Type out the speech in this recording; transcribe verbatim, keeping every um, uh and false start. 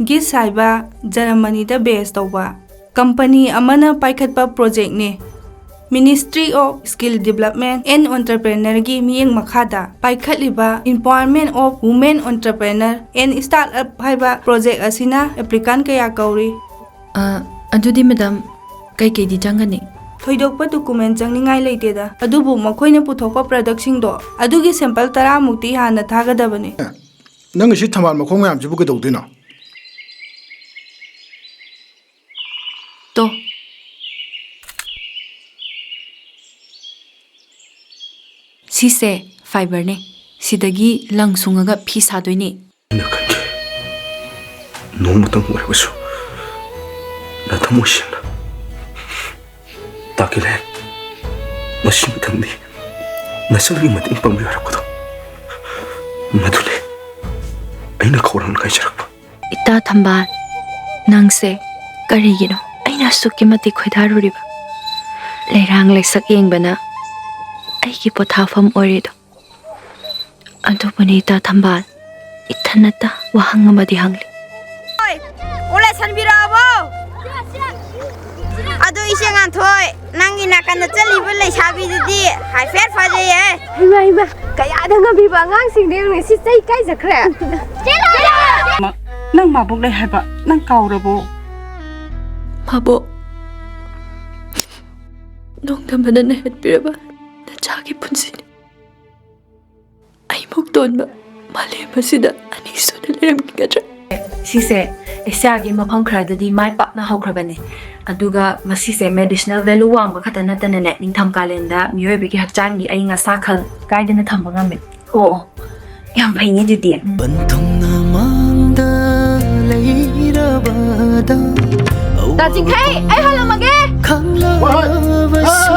ꯒꯤꯁ ꯍꯥꯏꯕ ꯖꯔꯃꯅꯤꯗ ꯕꯦꯁ ꯇꯧꯕ ꯀꯝꯄꯅꯤ ꯑꯃꯅ ꯄꯥꯏꯈꯠꯄ ꯄ꯭ꯔꯣꯖꯦꯛꯅꯦ꯫ Ministry of Skill Development and Entrepreneurꯒꯤ ꯃꯤꯠꯌꯦꯡ ꯃꯈꯥꯗ ꯄꯥꯏꯈꯠꯂꯤꯕ Empowerment of Women Entrepreneur and Startup ꯍꯥꯏꯕ ꯄ꯭ꯔꯣꯖꯦꯛ ꯑꯁꯤꯅ ꯑꯦꯄ꯭ꯂꯤꯀꯥꯟ ꯀꯌꯥ ꯀꯧꯔꯤ꯫ ꯑ, ꯑꯗꯨꯗꯤ ꯃꯦꯗꯥꯝ, ꯀꯩꯀꯩꯗꯤ ꯆꯪꯒꯅꯤ? ꯊꯣꯏꯗꯣꯛꯄ ꯗꯣꯀꯨꯃꯦꯟ ꯆꯪꯅꯤꯡꯉꯥꯏ ꯂꯩꯇꯦꯗ, ꯑꯗꯨꯕꯨ ꯃꯈꯣꯏꯅ ꯄꯨꯊꯣꯛꯄ ꯄ꯭ꯔꯗꯛꯁꯤꯡꯗꯣ ꯑꯗꯨꯒꯤ ꯁꯦꯝꯄꯜ ꯇꯔꯥꯃꯨꯛꯇꯤ ꯍꯥꯟꯅ ꯊꯥꯒꯗꯕꯅꯤ꯫ ꯅꯪꯒꯤ ꯁꯤ ꯊꯝꯕꯥꯜ ꯃꯈꯣꯡ ꯃꯌꯥꯝꯁꯤꯕꯨ ꯀꯩꯗꯧꯗꯣꯏꯅꯣ? ꯇꯣ꯫ ꯁꯤꯁꯦ ꯐꯥꯏꯕꯔꯅꯦ꯫ ꯁꯤꯗꯒꯤ ꯂꯪ ꯁꯨꯡꯉꯒ ꯐꯤ ꯁꯥꯗꯣꯏꯅꯦ꯫ ꯑꯩꯅ ꯈꯟꯈꯤ, ꯅꯣꯡꯃꯇꯪ ꯑꯣꯏꯔꯕꯁꯨ ꯅꯊꯃꯣꯏ ꯁꯦꯡꯅ ꯇꯥꯛꯀꯦ ꯂꯩ꯫ ꯃꯁꯤ ꯃꯊꯪꯗꯤ ꯅꯆꯟꯒꯤ ꯃꯇꯦꯡ ꯄꯥꯡꯕꯤꯌꯨ ꯍꯥꯏꯔꯛꯄꯗꯣ, ꯃꯗꯨꯅꯤ ꯑꯩꯅ ꯈꯧꯔꯥꯡꯅ ꯉꯥꯏꯖꯔꯛꯄ꯫ ꯏꯇꯥ ꯊꯝꯕꯥꯜ, ꯅꯪꯁꯦ ꯀꯔꯤꯒꯤꯅꯣ ꯑꯩꯅ ꯑꯁꯨꯛꯀꯤ ꯃꯇꯤꯛ ꯈꯣꯏꯗꯥꯔꯨꯔꯤꯕ? ꯂꯩꯔꯥꯡ ꯂꯩꯁꯛ ꯌꯦꯡꯕꯅ ꯑꯩꯒꯤ ꯄꯣꯊꯥꯐꯝ ꯑꯣꯏꯔꯤꯗꯣ꯫ ꯑꯗꯨꯕꯨꯅꯤ ꯏꯇꯥ ꯊꯝꯕꯥꯜ, ꯏꯊꯟꯅꯇ ꯋꯥꯍꯪ ꯑꯃꯗꯤ ꯍꯪꯂꯤ꯫ ꯀꯣꯂꯦꯖ ꯍꯟꯕꯤꯔꯛꯑꯕꯣ? ꯑꯗꯨ ꯏꯆꯦ ꯉꯥꯟꯊꯣꯏ, ꯅꯪꯒꯤ ꯅꯥꯀꯟꯗ ꯆꯠꯂꯤꯕ ꯂꯩꯁꯥꯕꯤꯗꯨꯗꯤ ꯍꯥꯏꯐꯦꯠ ꯐꯖꯩꯌꯦ꯫ ꯍꯩꯃꯥ, ꯍꯩꯃꯥ, ꯀꯌꯥꯗ ꯉꯝꯕꯤꯕ ꯑꯉꯥꯡꯁꯤꯡꯗꯣ ꯌꯦꯡꯉꯨꯅꯦ, ꯁꯤ ꯆꯩ ꯀꯥꯏꯖꯈ꯭ꯔꯦ꯫ ꯃ-, ꯅꯪ ꯃꯥꯕꯣꯛ ꯂꯩ ꯍꯥꯏꯕ ꯅꯪ ꯀꯥꯎꯔꯕꯣ? ꯃꯥꯕꯣꯛ, ꯅꯣꯡꯗꯝꯕꯅ ꯅꯩꯍꯠꯄꯤꯔꯕ ꯅꯆꯥꯒꯤ ꯄꯨꯟꯁꯤꯅꯤ꯫ ꯑꯩꯃꯨꯛ ꯇꯣꯟꯕ ꯃꯥꯂꯦꯝ ꯑꯁꯤꯗ ꯑꯅꯤ ꯁꯨꯅ ꯂꯩꯔꯝꯈꯤꯒꯗ꯭ꯔꯥ? ꯁꯤꯁꯦ ꯑꯦꯁꯤꯌꯥꯒꯤ ꯃꯐꯝ ꯈꯔꯗꯗꯤ ꯃꯥꯏ ꯄꯥꯛꯅ ꯍꯧꯈ꯭ꯔꯕꯅꯦ, ꯑꯗꯨꯒ ꯃꯁꯤꯁꯦ ꯃꯦꯗꯤꯁꯅꯦꯜ ꯚꯦꯂꯨ ꯋꯥꯡꯕ ꯈꯛꯇ ꯅꯠꯇꯅꯅꯦ, ꯅꯤꯡꯊꯝ ꯀꯥꯂꯦꯟꯗ ꯃꯤꯑꯣꯏꯕꯒꯤ ꯍꯛꯆꯥꯡꯒꯤ ꯑꯏꯪ ꯑꯁꯥ ꯈꯜ ꯀꯥꯏꯗꯅ ꯊꯝꯕ ꯉꯝꯃꯦ꯫ ꯑꯣ, ꯌꯥꯝ ꯐꯩꯅꯦ ꯑꯗꯨꯗꯤ꯫ ꯄꯟꯊꯨꯡꯅ ꯃꯥꯡꯗ ꯂꯩꯔꯕꯗ ꯇꯥ ꯆꯤꯡꯈꯩ, ꯑꯩ ꯍꯜꯂꯝꯃꯒꯦ꯫ ꯈꯪꯂꯕꯁꯨ